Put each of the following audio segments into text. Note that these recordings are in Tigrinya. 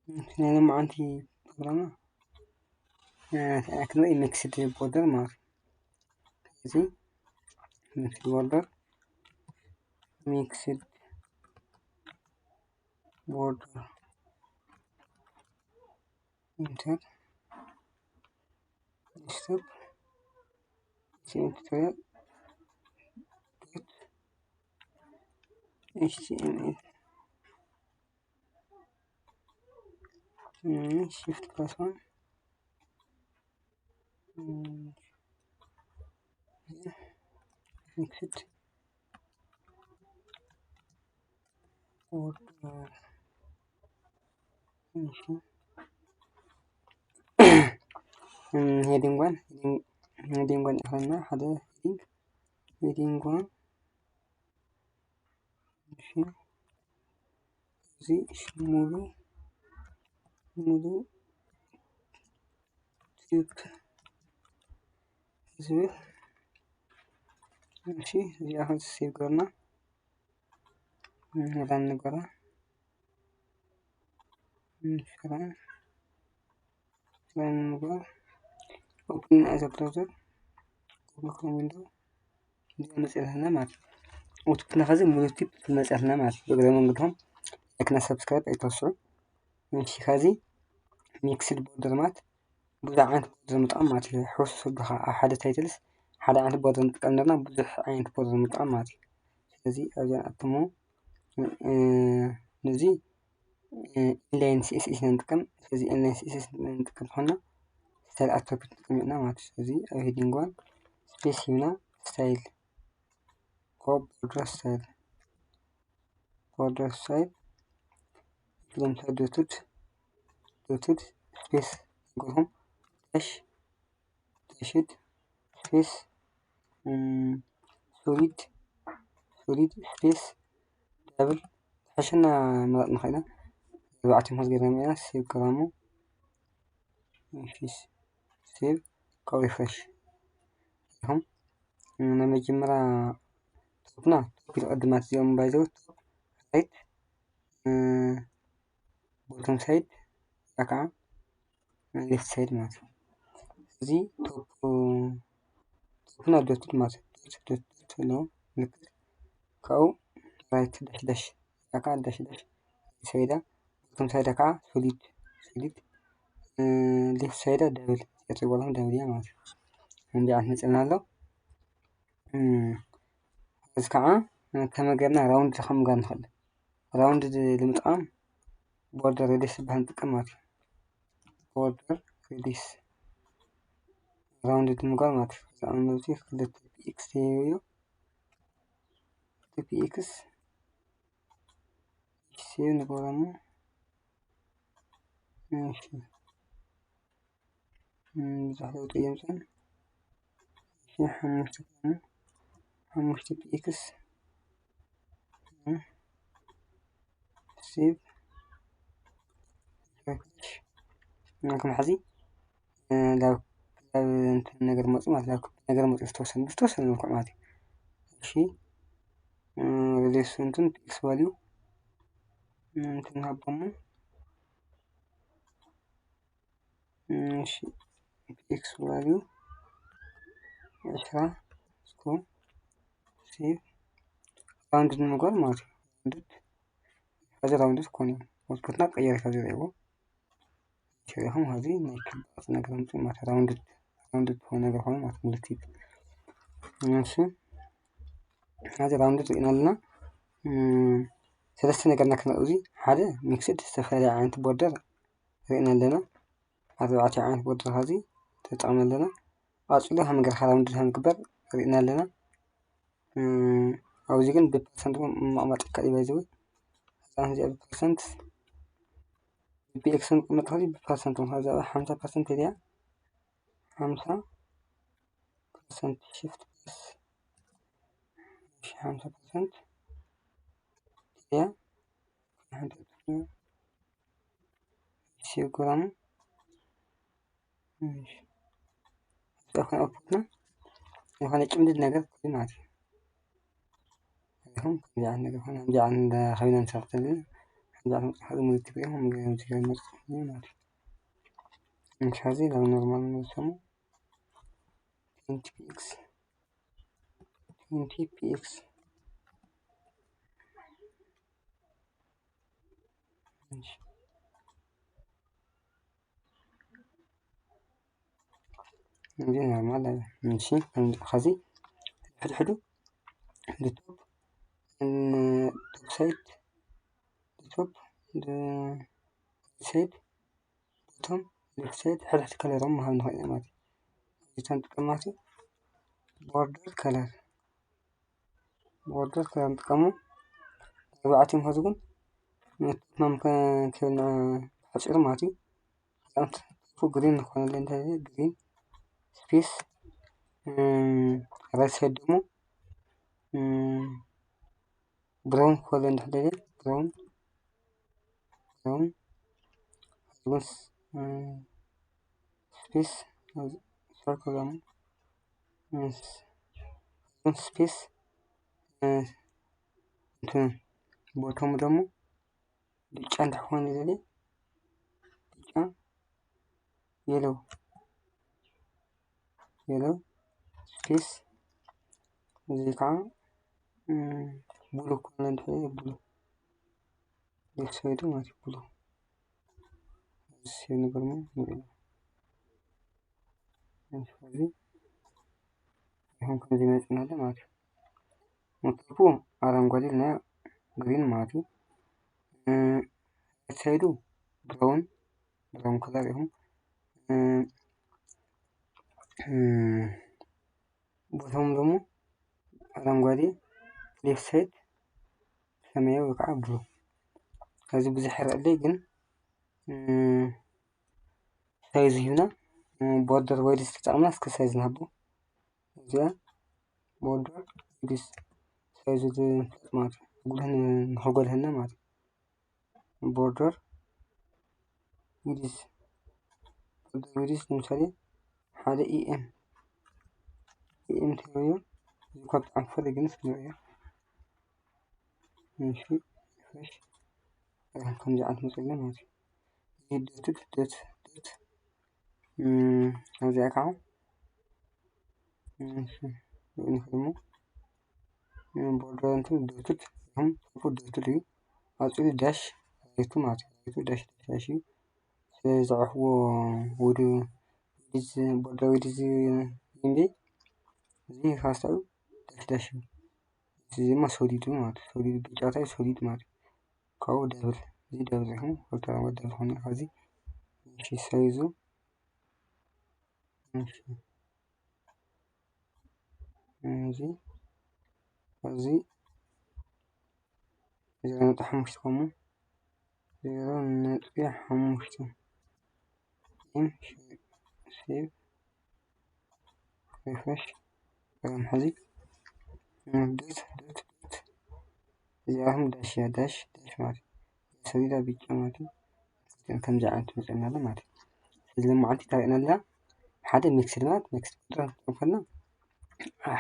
ናይ ሎማዓንቲ ፕሮግራምና ክንርኢ ሚክስድ ቦርደር ማለት እዩ። እዚ ሚክስድ ቦርደር ሚክስድ ቦርደር ኢንተር ዴስክቶፕ ቱቶሪያል ዶት ኤች ቲ ኤም ኤል ሽፍት ፕላስ ዋን ሚክስድ ቦርደር ሄዲንግ ዋን ሄዲንግ ዋን ይኸና ሓደ ሄዲንግ ሄዲንግ ዋን እሺ እዚ ሙሉ ሙሉ ቲዩብ ዝብል እሺ እዚኣ ከም ሴቭ ገርና ራን ንገራ ራን ንገራ ራን ንገራ ኦፕን ኣዘ ብራውዘር ጉግል ክሮም ዊንዶ እዚኣ መፅእለና ማለት እዩ። ኦትፑትና ከዚ ሙሉ ቲፕ መፅእለና ማለት እዩ። ብእግረ መንገድኩም ላይክና ሰብስክራይብ ኣይትረስዑ። እሺ ከዚ ሚክስድ ቦርደር ማለት ብዙሕ ዓይነት ቦርደር ምጥቃም ማለት እዩ። ሕሱስ ብካ ኣብ ሓደ ታይትልስ ሓደ ዓይነት ቦርደር ንጥቀም ነርና ብዙሕ ዓይነት ቦርደር ምጥቃም ማለት እዩ። ስለዚ ኣብዚኣ ንኣትሞ ነዚ ኢንላይን ሲኤስኤስ ኢና ንጥቀም። ስለዚ ኢንላይን ሲኤስኤስ ንጥቀም ዝኾንና ስታይል ኣውቶፑት ንጥቀም ኢና ማለት እዩ። ስለዚ ኣብ ሄዲንግ ዋን ስፔስ ሂብና ስታይል ኮ ቦርደር ስታይል ቦርደር ስታይል ለምሳሌ ዶትድ ዶትድ ስፔስ ንገብሮም ዳሽ ዳሽድ ስፔስ ሶሊድ ሶሊድ ስፔስ ዳብል ሓሸና ምራጥ ንኽእልና ኣርባዕተ ሞት ገይርና ኢና ሴቭ ገራሞ ፊስ ሴቭ ካብ ሪፍሬሽ ኢኹም ናይ መጀመርያ ቶፕና ቶፕ ኢሉ ቅድማት እዚኦም ባይዘው ቶፕ ራይት ቦቶም ሳይድ ያ ከዓ ሌፍት ሳይድ ማለት እዩ። እዚ ቶፕ ቶፕና ዶትድ ማለት እዩ። ዶት ዶት ዶት ኣለዎ ምልክት ካብኡ ራይት ዳሽ ዳሽ ያ ከዓ ዳሽ ዳሽ ሳይዳ ቦቶም ሳይዳ ከዓ ሶሊድ ሶሊድ ሌፍት ሳይዳ ደብል ያትሪጓልኩም ደብል እያ ማለት እዩ። እንዲዓት መፅና ኣሎ። እዚ ከዓ ከመይ ጌርና ራውንድ ከም ጋር ንኽእል ራውንድ ንምጥቃም ቦርደር ሬዲየስ ዝበሃል ንጥቀም ማለት እዩ። ቦርደር ሬዲየስ ራውንድ ንምጋር ማለት እዩ። እዚ ኣብ ነዚ ክልተ ፒ ኤክስ ተይዮ ክልተ ፒ ኤክስ ሴቭ ንገብሮሞ። እሺ ብዙሕ ለውጢ የምፅን። እሺ ሓሙሽተ ኮይኑ ሓሙሽተ ፒ ኤክስ ሴቭ ሪፍሬሽ። ከም ሕዚ ላብ ላብ እንትን ነገር መፁ ማለት ላብ ክቢ ነገር መፁ ዝተወሰነ ብዝተወሰነ መልክዑ ማለት እዩ። እሺ ሬዲየስ እንትን ፒ ኤክስ ቫልዩ እንትን ሃቦሞ እሺ ፒ ኤክስ ቫልዩ ዕስራ እስኮ ሴቭ ራውንድ ንምግባር ማለት እዩ። ራውንድ ራውንድ ኮን እዩ። ኣውትፑትና ቀየር ካብ ዝረእዎ ሸሪኹም ሀዚ ናይ ክባፅ ነገር ምፅእ ማለት ራውንድ ራውንድ ዝኾነ ነገር ኾነ ማለት ምልክት እሺ ሀዚ ራውንድ ርኢና ኣለና። ሰለስተ ነገርና ክንርኢ እዚ ሓደ ሚክስድ ዝተፈላለየ ዓይነት ቦርደር ርኢና ኣለና። ኣርባዕተ ዓይነት ቦርደር ሀዚ ተጠቕመ ኣለና። ቀፂሉ ከም ገርካ ራውንድ ከም ግበር ርኢና ኣለና። ኣብዚ ግን ብፐርሰንት እውን መቕመጥ ይከኣል እዩ። ባይዘወይ ህፃን እዚኣ ብፐርሰንት ብፒኤክስ ንቅመጥ ከዚ ብፐርሰንት እውን ከዚ ሓምሳ ፐርሰንት እያ ሓምሳ ፐርሰንት ሽፍት ፕለስ ሓምሳ ፐርሰንት እያ ሓምሳ ፐርሰንት ሴቭ ግራሙ ዝኾነ ኣውትፑትና ዝኾነ ጭምድድ ነገር ክፍል ማለት እዩ። ይኹን ከምዚ ዓይነት ነገር ኾነ ከምዚ ዓይነት ከቢና ንሰርሕ ዘለና እዛ መጽሓፍ ሙሉ ትግርኛ ከም ገለ ዝገርም መጽሓፍ እዩ ማለት እዩ። እንሻዚ ናብ ኖርማል ንመልሰሙ። ትዌንቲ ፒ ኤክስ፣ ትዌንቲ ፒ ኤክስ። እሺ። እዚ ኖርማል ኣለ። እሺ፣ ከም ኸዚ ሕድሕዱ ቶፕ፣ ቶፕ ሳይድ፣ ቶፕ ሳይድ፣ ቦቶም፣ ሌፍት ሳይድ፣ ሕድሕድ ከለሮም ምሃብ ንኽእል ኢና ማለት እዩ። እዚ ተንጥቀማቱ ቦርደር ከለር፣ ቦርደር ከለር ንጥቀሙ። ኣርባዕቲኦም ኸዚ ግን ንቶፕ መምከ-፣ ከብልና ብሓፂሩ ማለት እዩ። እዚኣም ቶፕ ግሪን ንኾነለ እንተ ግሪን ስፔስ፣ ራይት ሳይድ ደግሞ ብራውን ክኾነለ እንድሕር ደልየ ብራውን፣ ብራውን፣ ሪቡን ስፔስ፣ ሰርክል ደግሞ ሪቡን ስፔስ፣ እንትን ቦቶም ደግሞ ብጫ እንድሕር ክኾን ይደልየ ብጫ፣ የለው፣ የለው ስፔስ፣ እዚ ከዓ ብሉ ክኾን እንድሕር ብሉ፣ ሌፍት ሳይዱ ማለት እዩ ብሉ። እዚ ነገር ምን ንብል። ስለዚ ይኹን ከምዚ ይመፅና ኣሎ ማለት እዩ። ሞቶፑ ኣረንጓዴ ኢልና ግሪን ማለት እዩ። እ፣ ራይት ሳይዱ ብራውን፣ ብራውን ከለር ይኹን። እ፣ እ፣ ቦቶም ደግሞ ኣረንጓዴ፣ ሌፍት ሳይድ ሰማያዊ ወይ ከዓ ብሉ። ከዚ ብዙሕ ይረኣለይ ግን፣ እ፣ ሳይዝ ሂብና፣ እ፣ ቦርደር ዊድዝ ተጠቕምና እስከ ሳይዝ ንሃቦ። እዚኣ ቦርደር ዊድዝ ሳይዝ ዝፍለጥ ማለት እዩ። ጉልህ ን-፣ ንኽጎልህና ማለት እዩ። ቦርደር ዊድዝ፣ ቦርደር ዊድዝ ንምሳሌ ሓደ ኢ ኤም፣ ኢ ኤም ተይበዮ፣ እዚ እኳ ብጣዕሚ ፈሪ ግን ስምዒ እያ። እሺ፣ ሪፍሬሽ። ከም-፣ ከምዚ ዓይነት መፅእ ኣሎ ማለት እዩ። እዚ ዶት፣ ዶት፣ ዶት፣ እም፣ ኣብዚኣ ከዓ፣ እሺ፣ ንኸድሞ፣ እም፣ ቦርደር እንትን ዶትድ፣ ከም ጽሑፉ ዶትድ እዩ። ኣጽሊ ዳሽ ራይቱ ማለት እዩ። ራይቱ ዳሽ ዳሽ ዳሽ እዩ። ስለዚ ዝዓሕዎ ወዲ፣ ወዲዝ፣ ቦርደር ወዲዝ ይምቢ፣ እዚ ኻስታዩ ዳሽ ዳሽ እዩ። እዚ ድማ ሶሊድ ማለት እዩ። ሶሊድ ብጫ ታይ ሶሊድ ማለት እዩ። ካብኡ ደብል፣ እዚ ደብል ይኹን፣ ክልተ ደብል ኮይኑ፣ ከዚ፣ እሺ፣ ሳይዙ፣ እሺ፣ እዚ፣ እዚ፣ ዜሮ ነጥቢ ሓሙሽተ ኮማ፣ ዜሮ ነጥቢ ሓሙሽተ። ኤም፣ ሴቭ፣ ሪፍሬሽ። ከም ሕዚ ዶት፣ ዶት፣ ዶት። እዚኣቶም ዳሽ እያ፣ ዳሽ፣ ዳሽ ማለት እዩ። ሰሌዳ ብጫ ማለት እዩ። እዚኦም ከምዚ ዓይነት መፅእና ኣሎ ማለት እዩ። እዚ ሎማዓንቲ እንታይ ርኢና ኣለና? ሓደ ሚክስድ ማለት ሚክስድ ቦርደር ክንጥቀም ከለና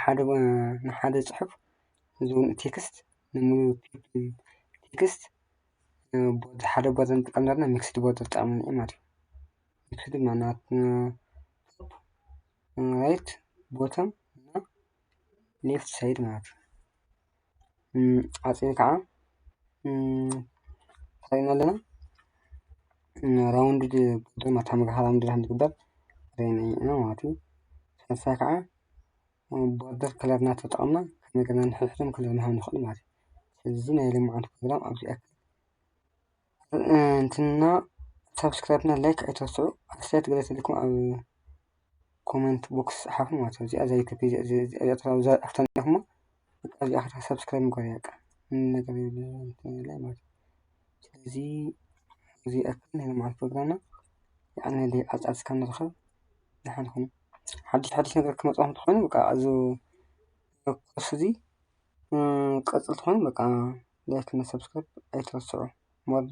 ሓደ፣ ንሓደ ፅሑፍ ዝውን ቴክስት ንምሉእ ቴክስት፣ እ፣ ቦርድ፣ ሓደ ቦርድ ንጥቀም ዘለና ሚክስድ ቦርድ ንጥቀም ማለት እዩ። ሚክስድ ማለት ቶፕ፣ ራይት፣ ቦተም እና ሌፍት ሳይድ ማለት እዩ። እም፣ ዓፂኒ ከዓ፣ እም፣ እንታይ ኢና ኣለና? እም፣ ራውንድ ቦርደር ማለት መግሃ ራውንድ ድሕን ዝግበር ሬን ኢና ማለት እዩ። ሳልሳይ ከዓ፣ እም፣ ቦርደር ከለር እናተጠቐምና ከመይ ጌርና ንሕድሕዶም ከለር ምሃብ ንኽእል ማለት እዩ። ስለዚ ናይ ሎማዓንቲ ፕሮግራም ኣብዚ ያክል። እ፣ እንትና ሳብስክራይብ እና ላይክ ኣይትረስዑ። ኣስተያየት ገለ ተልኩም ኣብ ኮመንት ቦክስ ሓፉ ማለት ነው። እዚኣ እዛ ዩቱብ እዚኣ፣ እዚኣ፣ እዚኣ፣ እዚኣ፣ እዚኣ፣ ኣብታ እኒኣ እሞ በቃ እዚኣ ከታ ሳብስክራይብ ምግባር እያ በቃ። ምንም ነገር የብሉን እንትን የለን ማለት ነው። ስለዚ እዚ ያክል ናይ ሎማዓንቲ ፕሮግራምና። ያዕኒ፣ ሌላ ጻዕጻ እስካብ ንራኸብ ደሓን ኩኑ። ሓድሽ፣ ሓድሽ ነገር ክመጽኹም እንተኾይኑ በቃ እዚ ኮርስ እዚ፣ እ፣ ቀጽል ተኾይኑ በቃ ላይክ እና ሳብስክራይብ ኣይትረስዑ። ሞር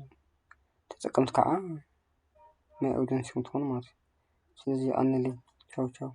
ተጠቀምቲ ከዓ ናይ ኦዲየንስ ኢኹም ትኾኑ ማለት እዩ። ስለዚ ኣነለይ ቻው ቻው።